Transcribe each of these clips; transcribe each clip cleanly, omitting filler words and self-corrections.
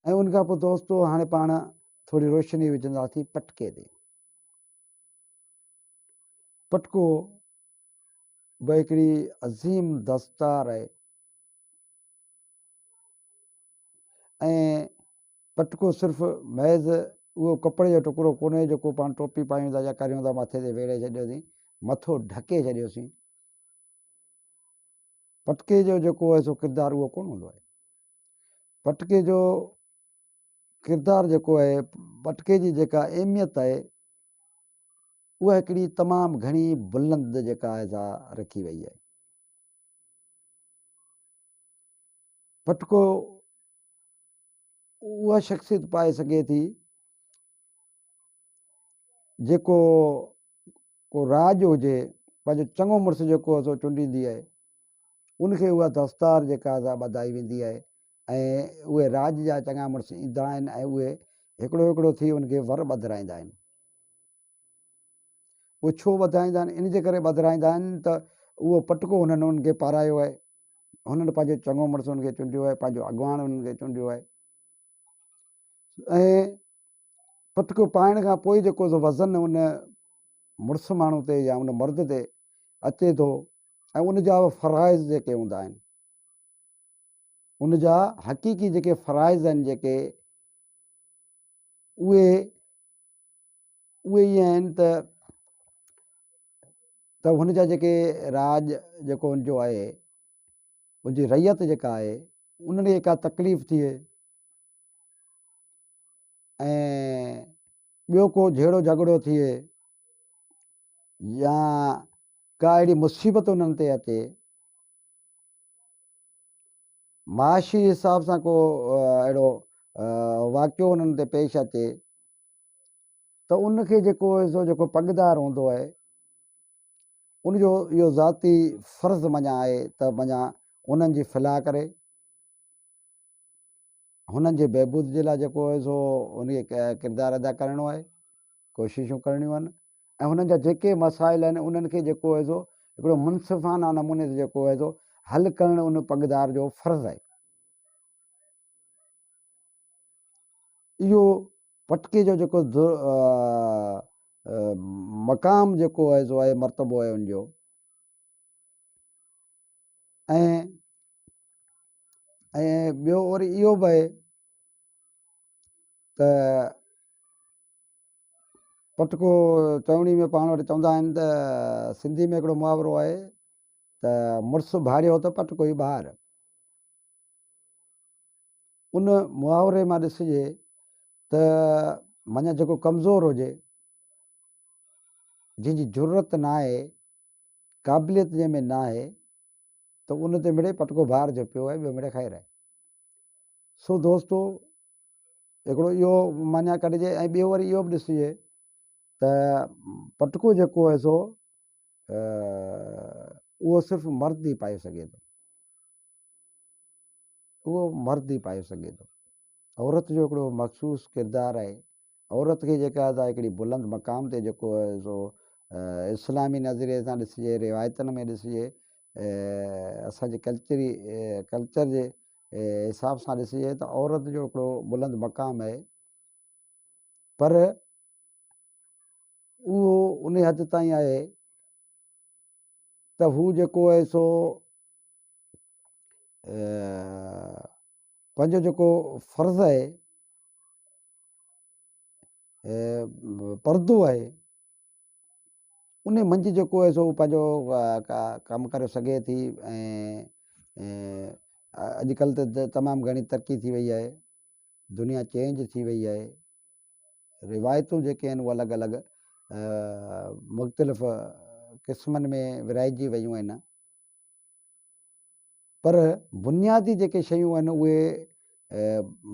۽ ان کان پوء دوستو هاڻي پاڻ ٿوري روشني وجهنداسين پٽڪي تي. پٽڪو به هڪڙي عظيم دستار آهي ۽ پٽڪو صرف محض اهو ڪپڙي جو ٽڪرو ڪونهي جيڪو پاڻ ٽوپي پايون ٿا يا ڪريون ٿا مٿي تي ويڙهي ڇڏيوسين مٿو ڍڪي ڇڏيوسين. پٽڪي جو جيڪو آهي سو ڪردار اهو ڪونه هوندو آهي. پٽڪي جو ڪردار جيڪو آهي، پٽڪي جي جيڪا اهميت آهي، اها هڪڙي تمام گهڻي بلند جيڪا آهي سا رکي وئي آهي. پٽڪو اها شخصيت پائي سگهي ٿي جيڪو ڪو راڄ هجي، پنهنجو چڱو مڙس جيڪو هو سو چونڊيندي آهي، ان کي اها دستار جيڪا سا ٻڌائي ويندي آهي ۽ اهي راڄ جا چڱا مڙس ايندا آهن ۽ اهي هڪڙو هڪڙو ٿي ان کي ور ٻڌرائيندا آهن. اهي ڇو ٻڌائيندا آهن؟ ان جي ڪري ٻڌرائيندا آهن ته اهو پٽڪو هنن انهن کي پارايو آهي، هنن پنهنجو چڱو مڙس ان کي چونڊيو آهي، پنهنجو اڳواڻ انهن کي چونڊيو آهي ۽ پٽڪو پائڻ کان پوء جيڪو سو وزن ان مڙس ماڻهو تي يا ان مرد تي اچي ٿو ۽ ان جا فرائض جيڪي هوندا آهن ان جا حقيقي جيڪي فرائض آهن جيڪي اهي اهي اهي آهن ته ته هن جا جيڪي راڄ جيڪو هن جو آهي ان جي رعيت جيڪا آهي انهن کي ڪا تڪليف ٿئي ۽ ٻيو ڪو جهيڙو جهڳڙو ٿئي يا ڪا اهڙي مصيبت انهن تي اچي، معاشي حساب سان ڪو اهڙو واقعو انهن تي پيش اچي ته ان کي جيڪو سو جيڪو پڳدار هوندو آهي ان جو اهو ذاتي فرض مڃان آهي ته مڃان انهن جي فلاح ڪري. هنن جي بهبود جي لاء جيڪو آهي سو ان کي ڪردار ادا ڪرڻو آهي، ڪوششون ڪرڻيون آهن ۽ هنن جا جيڪي مسائل آهن انهن کي جيڪو آهي سو هڪڙو منصفانه نموني سان جيڪو آهي سو حل ڪرڻ ان پڳدار جو فرض آهي. اهو پٽڪي جو جيڪو مقام جيڪو آهي سو آهي مرتبو آهي ان جو ۽ ۽ ٻيو وري اهو به آهي ته پٽڪو چوڻي ۾ پاڻ وٽ چوندا آهن ته سنڌي ۾ هڪڙو محاورو آهي ته مڙس ڀاڙيو ته پٽڪو ئي ٻاهر. ان محاوري مان ڏسجي ته معنيٰ جيڪو ڪمزور هجي، جنهن جي جرئت ناهي، قابليت جنهن ۾ ناهي ته ان تي مڙئي پٽڪو ڀار جو پيو آهي ٻيو مڙئي خير آهي. سو دوستو هڪڙو اهو معنيٰ ڪڍجي ۽ ٻيو وري اهو به ڏسجي ته پٽڪو جيڪو آهي سو اهو صرف مرد ئي پائي سگهي ٿو. اهو مرد ئي پائي سگهي ٿو. عورت جو هڪڙو مخصوص ڪردار آهي. عورت کي جيڪا آهي هڪڙي بلند مقام تي جيڪو آهي سو اسلامي نظريي سان ڏسجي، روايتن ۾ ڏسجي، اسان جي ڪلچري ڪلچر جي حساب سان ڏسجي ته عورت جو هڪڙو بلند مقام آهي پر اهو ان حد تائين آهي ته هو جيڪو آهي سو پنهنجو جيڪو فرض آهي پردو آهي ان منجهه جيڪو آهي سو پنهنجو ڪم ڪري سگهي ٿي ۽ اڄڪلهه ته تمام گهڻي ترقي ٿي وئي آهي دنيا چينج ٿي وئي آهي روايتون جيڪي آهن اهي الڳ الڳ مختلف قسمن ۾ ورهائجي ويون آهن پر بنيادي جيڪي شيون آهن اهي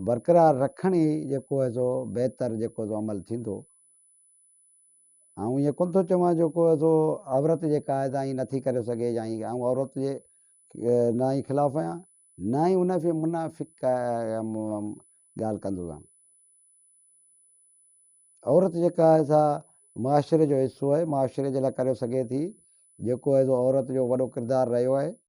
برقرار رکڻ ئي جيڪو آهي سو بهتر جيڪو سو عمل ٿيندو. آئون ائين ڪونه ٿو چوان جيڪو آهي سو عورت جيڪا آهي سا ائين نٿي ڪري سگهي يا ائين آئون عورت جي نه ئي خلاف آهيان نه ئي ان کي منافق ڳالهه ڪندو آهيان. عورت جيڪا آهي سا معاشري جو حصو آهي معاشري جي لاء ڪري سگهي ٿي جيڪو آهي سو عورت جو وڏو ڪردار رهيو آهي.